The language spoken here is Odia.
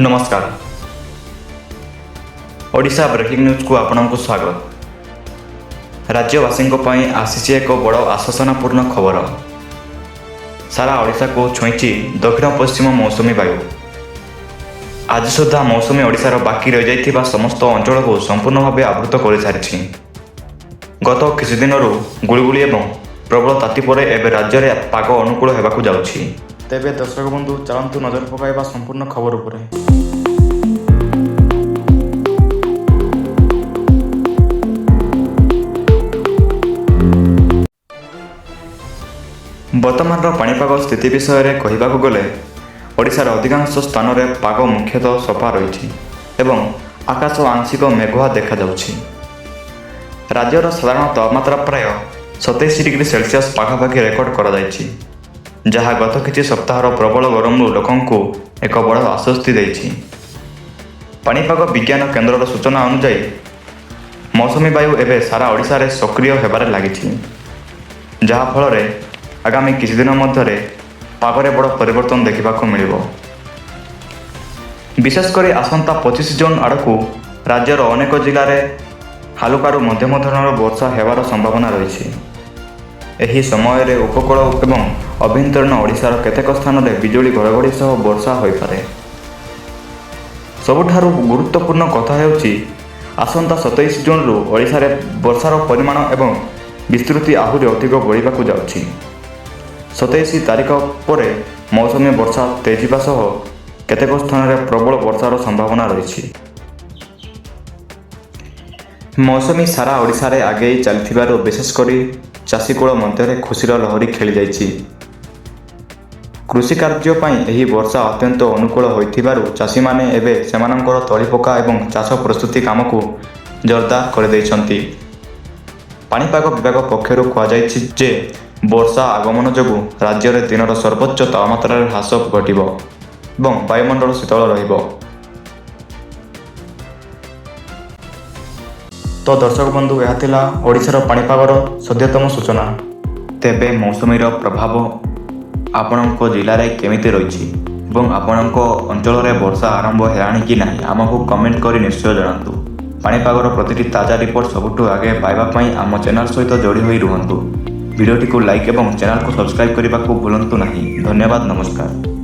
ନମସ୍କାର, ଓଡ଼ିଶା ବ୍ରେକିଂ ନ୍ୟୁଜ୍କୁ ଆପଣଙ୍କୁ ସ୍ୱାଗତ। ରାଜ୍ୟବାସୀଙ୍କ ପାଇଁ ଆସିଛି ଏକ ବଡ଼ ଆଶ୍ୱାସନାପୂର୍ଣ୍ଣ ଖବର। ସାରା ଓଡ଼ିଶାକୁ ଛୁଇଁଛି ଦକ୍ଷିଣ ପଶ୍ଚିମ ମୌସୁମୀ ବାୟୁ। ଆଜି ସୁଦ୍ଧା ମୌସୁମୀ ଓଡ଼ିଶାର ବାକି ରହିଯାଇଥିବା ସମସ୍ତ ଅଞ୍ଚଳକୁ ସମ୍ପୂର୍ଣ୍ଣ ଭାବେ ଆବୃତ କରିସାରିଛି। ଗତ କିଛି ଦିନରୁ ଗୁଳୁଗୁଳି ଏବଂ ପ୍ରବଳ ତାତି ପରେ ଏବେ ରାଜ୍ୟରେ ପାଗ ଅନୁକୂଳ ହେବାକୁ ଯାଉଛି। ତେବେ ଦର୍ଶକ ବନ୍ଧୁ, ଚାଲନ୍ତୁ ନଜର ପକାଇବା ସମ୍ପୂର୍ଣ୍ଣ ଖବର ଉପରେ। ବର୍ତ୍ତମାନର ପାଣିପାଗ ସ୍ଥିତି ବିଷୟରେ କହିବାକୁ ଗଲେ, ଓଡ଼ିଶାର ଅଧିକାଂଶ ସ୍ଥାନରେ ପାଗ ମୁଖ୍ୟତଃ ସଫା ରହିଛି ଏବଂ ଆକାଶ ଆଂଶିକ ମେଘୁଆ ଦେଖାଯାଉଛି। ରାଜ୍ୟର ସାଧାରଣ ତାପମାତ୍ରା ପ୍ରାୟ 27 ଡିଗ୍ରୀ ସେଲସିୟସ୍ ପାଖାପାଖି ରେକର୍ଡ କରାଯାଇଛି, ଯାହା ଗତ କିଛି ସପ୍ତାହର ପ୍ରବଳ ଗରମରୁ ଲୋକଙ୍କୁ ଏକ ବଡ଼ ଆଶ୍ୱସ୍ତି ଦେଇଛି। ପାଣିପାଗ ବିଜ୍ଞାନ କେନ୍ଦ୍ରର ସୂଚନା ଅନୁଯାୟୀ, ମୌସୁମୀ ବାୟୁ ଏବେ ସାରା ଓଡ଼ିଶାରେ ସକ୍ରିୟ ହେବାରେ ଲାଗିଛି, ଯାହାଫଳରେ ଆଗାମୀ କିଛି ଦିନ ମଧ୍ୟରେ ପାଗରେ ବଡ଼ ପରିବର୍ତ୍ତନ ଦେଖିବାକୁ ମିଳିବ। ବିଶେଷ କରି ଆସନ୍ତା 25 ଜୁନ୍ ଆଡ଼କୁ ରାଜ୍ୟର ଅନେକ ଜିଲ୍ଲାରେ ହାଲୁକାରୁ ମଧ୍ୟମ ଧରଣର ବର୍ଷା ହେବାର ସମ୍ଭାବନା ରହିଛି। ଏହି ସମୟରେ ଉପକୂଳ ଏବଂ ଆଭ୍ୟନ୍ତରୀଣ ଓଡ଼ିଶାର କେତେକ ସ୍ଥାନରେ ବିଜୁଳି ଘଡ଼ଘଡ଼ି ସହ ବର୍ଷା ହୋଇପାରେ। ସବୁଠାରୁ ଗୁରୁତ୍ୱପୂର୍ଣ୍ଣ କଥା ହେଉଛି, ଆସନ୍ତା 27 ଜୁନ୍ରୁ ଓଡ଼ିଶାରେ ବର୍ଷାର ପରିମାଣ ଏବଂ ବିସ୍ତୃତି ଆହୁରି ଅଧିକ ବଢ଼ିବାକୁ ଯାଉଛି। 27 ତାରିଖ ପରେ ମୌସୁମୀ ବର୍ଷା ତେଜିବା ସହ କେତେକ ସ୍ଥାନରେ ପ୍ରବଳ ବର୍ଷାର ସମ୍ଭାବନା ରହିଛି। ମୌସୁମୀ ସାରା ଓଡ଼ିଶାରେ ଆଗେଇ ଚାଲିଥିବାରୁ ବିଶେଷ କରି ଚାଷୀକୂଳ ମଧ୍ୟରେ ଖୁସିର ଲହରୀ ଖେଳିଯାଇଛି। କୃଷି କାର୍ଯ୍ୟ ପାଇଁ ଏହି ବର୍ଷା ଅତ୍ୟନ୍ତ ଅନୁକୂଳ ହୋଇଥିବାରୁ ଚାଷୀମାନେ ଏବେ ସେମାନଙ୍କର ତଳି ପକା ଏବଂ ଚାଷ ପ୍ରସ୍ତୁତି କାମକୁ ଜୋରଦାର କରିଦେଇଛନ୍ତି। ପାଣିପାଗ ବିଭାଗ ପକ୍ଷରୁ କୁହାଯାଇଛି ଯେ ବର୍ଷା ଆଗମନ ଯୋଗୁଁ ରାଜ୍ୟରେ ଦିନର ସର୍ବୋଚ୍ଚ ତାପମାତ୍ରାରେ ହ୍ରାସ ଘଟିବ ଏବଂ ବାୟୁମଣ୍ଡଳ ଶୀତଳ ରହିବ। ତ ଦର୍ଶକ ବନ୍ଧୁ, ଏହା ଥିଲା ଓଡ଼ିଶାର ପାଣିପାଗର ସଦ୍ୟତମ ସୂଚନା। ତେବେ ମୌସୁମୀର ପ୍ରଭାବ ଆପଣଙ୍କ ଜିଲ୍ଲାରେ କେମିତି ରହିଛି ଏବଂ ଆପଣଙ୍କ ଅଞ୍ଚଳରେ ବର୍ଷା ଆରମ୍ଭ ହେଲାଣି କି ନାହିଁ, ଆମକୁ କମେଣ୍ଟ କରି ନିଶ୍ଚୟ ଜଣାନ୍ତୁ। ପାଣିପାଗର ପ୍ରତିଟି ତାଜା ରିପୋର୍ଟ ସବୁଠୁ ଆଗେ ପାଇବା ପାଇଁ ଆମ ଚ୍ୟାନେଲ ସହିତ ଯୋଡ଼ି ହୋଇ ରୁହନ୍ତୁ। ଭିଡ଼ିଓଟିକୁ ଲାଇକ୍ ଏବଂ ଚ୍ୟାନେଲକୁ ସବସ୍କ୍ରାଇବ୍ କରିବାକୁ ଭୁଲନ୍ତୁ ନାହିଁ। ଧନ୍ୟବାଦ, ନମସ୍କାର।